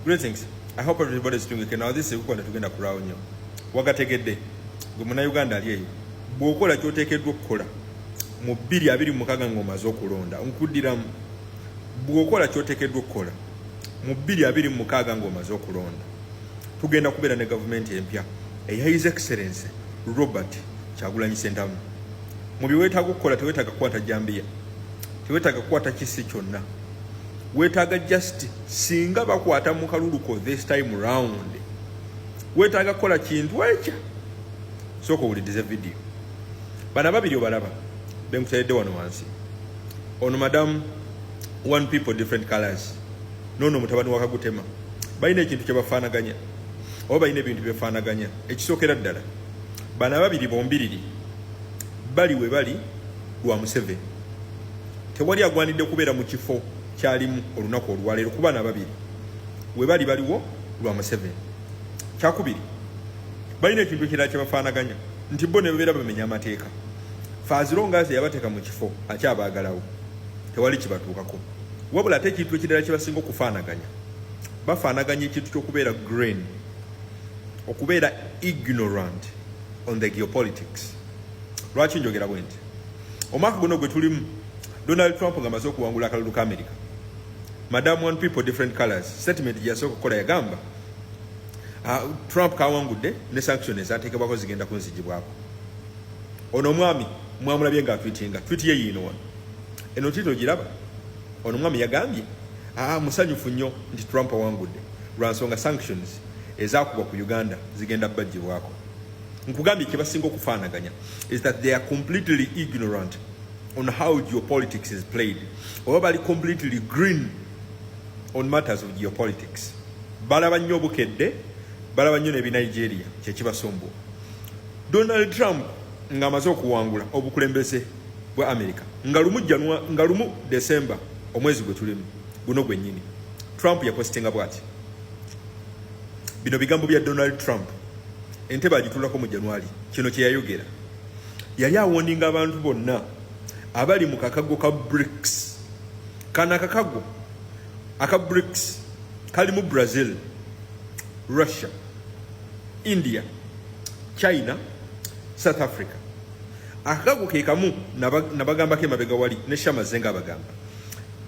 Greetings. I hope everybody is doing okay. Now this is kukwata tugenda kulwawo nnyo. Wagategedde gwe Munnayuganda ali eyo, bw'okola ky'oteekeddwa okukola mu 2026 ng'omaze okulonda, nkuddiramu, bw'okola ky'oteekeddwa okukola mu 2026 ng'omaze okulonda, tugenda kubeera ne gavumenti empya eya His Excellence Robert Kyagulanyi Ssentamu. Mu bye weetaaga okukola, teweetaaga kukwata jambiya, teweetaaga kukwata kisi kyonna, weetaaga just singa bakwata mu kaluluko this time round, weetaaga kukola kintu ekya sooka owulirize vidiyo. Bano ababiri obalaba benkuteredde wano wansi, ono Madam One People Different Colors noono mutabani wa Kagutema, balina ekintu kyebafaanaganya oba balina ebintu byefaanaganya. Ekisookera ddala, bano ababiri bombiriri bali we bali lwa Museveni. Tewali agwanidde kubeera mu kifo kyalimu olunaku olwaleero ku baana ababiri we bali, baliwo lwa Museveni. Kyakubiri, balina ekintu ekirala kyebafaanaganya nti bo ne babeera bamenya amateeka, faaziro ngaazi yabateeka mu kifo akyabaagalawo, tewali kibatuukako. Wabula ate ekintu ekirala kyebasinga okufaanaganya, bafaanaganya ekintu ky'okubeera green, okubeera ignorant on the geopolitics. Lwaki njogera bwe nti? Omwaka guno gwe tulimu, Donald Trump nga amaze okuwangula akalulu ka America, Madam One People Different Colors statement gye yasooka okukola yagamba, Trump kawangudde, ne sanction ezateekebwako zigenda kunzigibwako. Ono omwami mwamulabye nga atwitinga, tweet ye yiino wano, eno tweet ogiraba. Ono omwami yagambye musanyufu nnyo nti Trump awangudde lwa nsonga sanctions ezakubwa ku Uganda zigenda bajjibwako. Nkugambye, kyebasinga okufaanaganya is that they are completely ignorant on how geopolitics is played, oba bali completely green on matters of geopolitics. Balaba nnyo obukedde, balaba nnyo nebinigeria, kyekibasumbuwa. Donald Trump ng'amaze okuwangula obukulembeze bwa America nga 1 nga 1 December, omwezi gwe tulimu guno gwennyini, Trump yapositinga bw'ati. Bino bigambo bya Donald Trump, entebe agitulako mu January. Kino kye yayogera, yali awarninga abantu bonna abali mu kakago ka BRICS. Kano akakago aka BRICS kalimu Brazil, Russia, India, China, South Africa. Akakago ke kamu nabagambako emabega wali ne Shamaze nga abagamba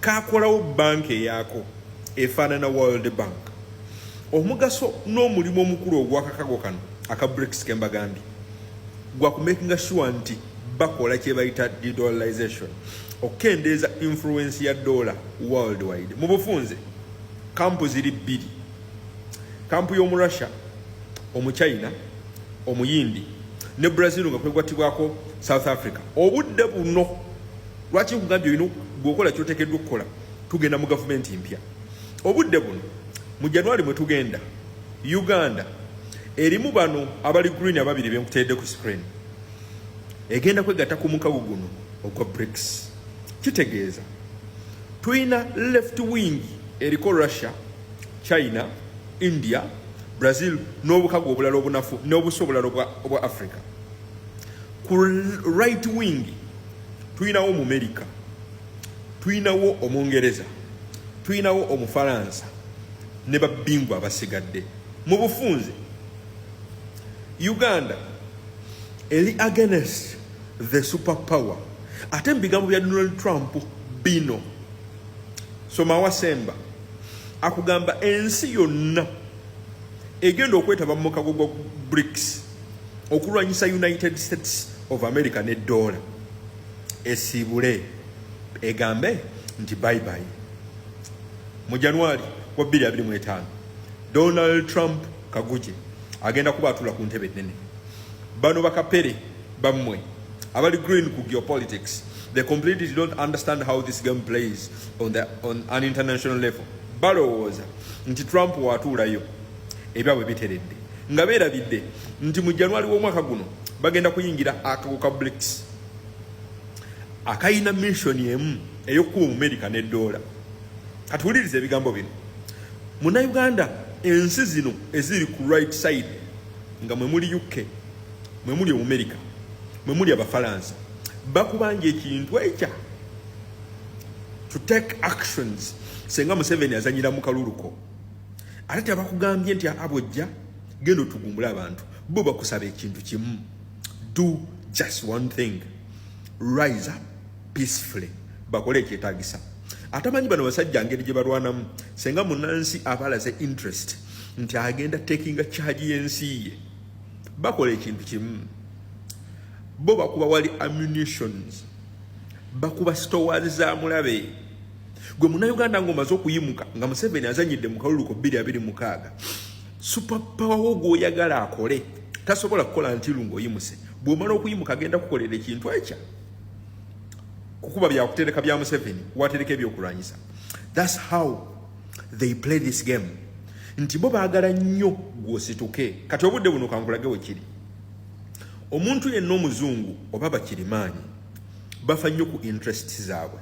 kakolawo banka eyaako efaanana World Bank. Omugaso n'omulimu omukulu ogwakakago kano aka BRICS kembagambye gwa kumakinga sure nti bakola kye bayita dedollarization, okukendeeza influence ya dollar worldwide. Mu bufunze, camp ziri bbiri: camp y'omu Russia, Omuchina, Omuyindi ne Brazil nga kwegwattibwako South Africa. Obudde buno, lwaki nkugambye olina bw'okola kyoteekeddwa okukola, tugenda mu gavumenti mpya. Obudde buno mu January mwe tugenda, Uganda erimu bano abali green ababiri benkuteedde ku screen, egenda kwegatta ku mukago guno ogwa BRICS. Kitegeeza tulina left wing eriko Russia, China, India, Brazil n'obukago obulala obunafu n'obusa obulala obwa Africa. Ku right wing tulinawo Omumerika, tulinawo Omungereza, tulinawo Omufalansa ne babbingwa abasigadde. Mu bufunze, Uganda eri against the super power. Ate mu bigambo bya Donald Trump bino, soma wasemba, akugamba ensi yonna egenda okwetaba mu mukago gwa BRICS okulwanyisa United States of America ne dola, esiibule egambe nti bye bye. Mu January wa 2025, Donald Trump Kaguje agenda kuba atula ku ntebe ennene. Bano bakapere bammwe abali green ku geopolitics, they completely don't understand how this game plays on an international level. Balowooza nti Trump watuulayo ebyabwe biteredde, nga beerabidde nti mu January w'omwaka guno bagenda kuyingira akago ka BRICS akayina mission emu ey'okukuba Omumerika n'eddoola. Katuwuliriza ebigambo bino, Munnayuganda. Ensi zino eziri ku right side, nga mwe muli UK, mwe muli Omumerika, mwe muli Abafalansa, bakubanja ekintu ekya to take actions senga Museveni azanyira mu kaluluko. Ate tebakugambye nti abojja genda otugumbule abantu. Bo bakusaba ekintu kimu: do just one thing, rise up peacefully, bakole ekyetagisa. Atamanyi bano basajja ngeri gye balwanamu, senga munansi abalaze interest nti agenda takinga charge y'ensi ye, bakola ekintu kimu. Bo bakuba wali ammunitions, bakuba stores za mulabe. Gwe Munnayuganda ng'omaze okuyimuka, nga Museveni azanyidde mu kalulu ko 2026, super power wo gw'oyagala akole tasobola kukola ntiru ng'oyimuse. Bw'omala okuyimuka, agenda kukolera ekintu ekya kukuba byakutereka bya Museveni, watereka ebyokulwanyisa. That's how they play this game, nti bo baagala nnyo gw'osituke. Kati obudde buno kankulage we kiri. Omuntu yenna omuzungu oba bakirimaanyi bafa nnyo ku interest zaabwe.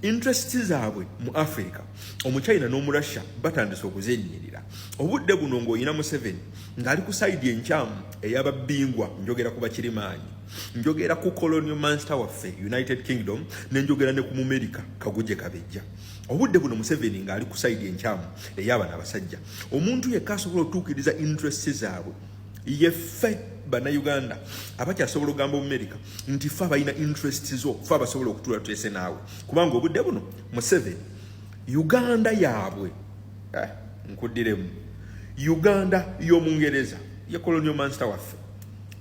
Interest zaabwe mu Africa, Omuchina n'Omurussia batandise okuzennyirira. Obudde buno ng'olina Museveni ng'ali ku side enkyamu ey'ababbingwa, njogera ku bakirimaanyi, njogera ku colonial master waffe United Kingdom, nenjogera ne ku Mumerika kaguje kabejja. Obudde buno Museveni ng'ali ku side enkyamu ey'abano abasajja, omuntu yekka asobola otuukiriza interest zaabwe yeffe Bannayuganda abakyasobola okugamba Omumerika nti fe abalina interest zo, fe abasobola okutuula twese naawe, kubanga obudde buno Museveni Uganda yaabwe, nkuddiremu, Uganda y'Omungereza ye colonial master waffe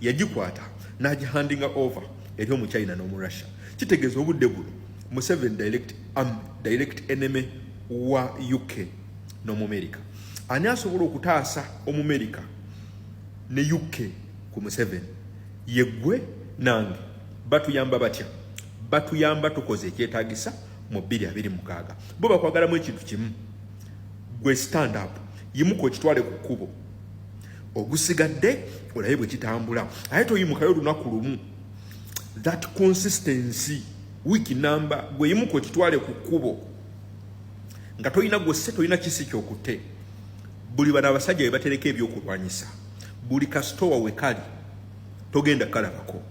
yagikwata n'agihandinga over eri Omuchina n'Omurussia. Kitegeeza obudde buno Museveni direct enemy wa UK n'Omumerika. Ani asobola okutaasa Omumerika ne UK ku Museveni? Yeggwe nange. Batuyamba batya? Batuyamba tukoze ekyetagisa mu 2026. Bo bakwagalamu ekintu kimu: gwe stand up, yimuka okitwale ku kkubo, ogusigadde olabe bwe kitambula. Aye toyimukayo olunaku lumu, that consistency, wiiki namba. Gwe yimuka okitwale ku kkubo nga tolina gwose, tolina kisi kyokutte. Buli bano abasajja be batereka ebyokulwanyisa, buli kasitowa we kali togenda kalabako.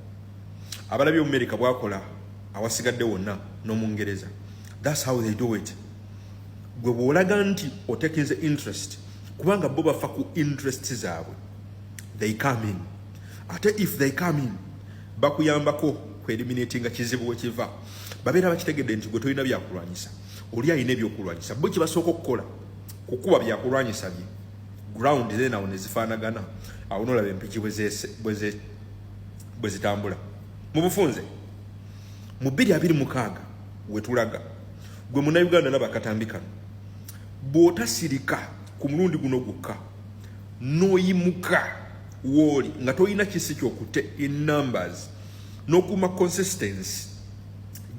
Abalabye Omumerika bwakola awasigadde wonna n'Omungereza. That's how they do it. Gwe bw'olaga nti otekinze interest, kubanga bo bafa ku interest zaabwe, they come in. Ate if they come in, bakuyambako kueliminatinga kizibu wekiva. Babeera bakitegedde nti gwe tolina byakulwanyisa, oli alina ebyokulwanyisa. Bo kibasooka okukola kukuba byakulwanyisa bye ground, then awo nezifaanagana. Awo nolaba empiki bwe zitambula. Mu bufunze, mu 2026 wetulaga, gwe Munnayuganda naba akatambi kano, bw'otasirika ku mulundi guno gwokka n'oyimuka wooli nga tolina kisi kyokutte in numbers n'okuuma consistency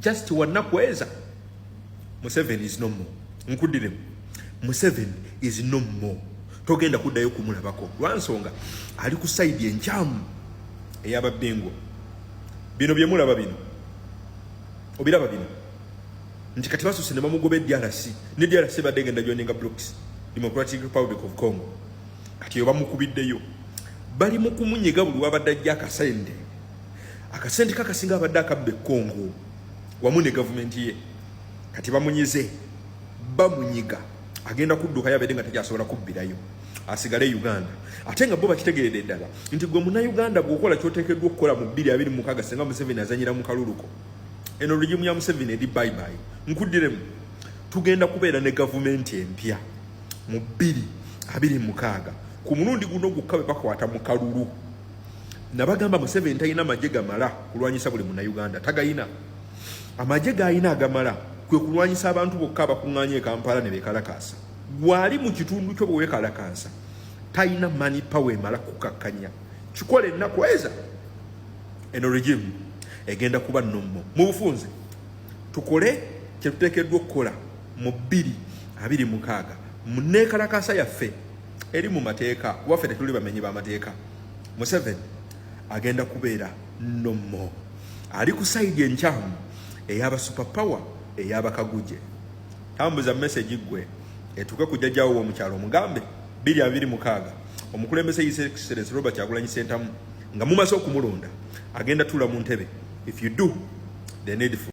just wannakweza, Museveni is no more. Nkuddiremu, Museveni is no more. Togenda kuddayo kumulabako lwansonga ali ku side enkyamu ey'ababbingwa. Bino byemulaba bino, obiraba bino nti kati basose ne bamugoba e DRC, ne DRC badde genda joininga BRICS, Democratic Republic of Congo. Kati eyo bamukubiddeyo, bali mu kumunyiga buli wabadde ajja akasente. Akasente kakasinga abadde akabba e Congo wamu ne gavumenti ye. Kati bamunyize, bamunyiga, agenda kuddukayo abeere nga takyasobola kubbirayo, asigale e Uganda. Ate nga bo bakitegeredde ddala nti gwe Munnayuganda bw'okola kyoteekeddwa okukola mu 2026, senga Museveni azanyira mu kaluluko, eno regime ya Museveni eri bye bye. Nkuddiremu, tugenda kubeera ne gavumenti empya mu 2026. Ku mulundi guno gwokka bwe bakwata mu kalulu, nabagamba Museveni talina magye gamala kulwanyisa buli Munnayuganda. Tagayina. Amagye g'alina agamala kwe kulwanyisa abantu bokka abakuŋŋaanya e Kampala ne beekalakaasa. Gwali mu kitundu kyo bwe weekalakaasa, talina man power emala kukakkanya. Kikola ennaku eza eno regime egenda kuba nnommo. Mu bufunze, tukole kyetuteekeddwa okukola mu 2026 mu neekalakaasa yaffe eri mu mateeka, kuba ffe tetuli bamenyi b'amateeka. Museveni agenda kubeera no more. Ali ku side enkyamu ey'aba superpower, ey'abakaguje. Tambuza message gwe etuuke ku jjajjawo w'omukyalo, omugambe 2026 omukulembeze His Excellence Robert Kyagulanyi Ssentamu nga mumaze okumulonda agenda tuula mu ntebe if you do the needful.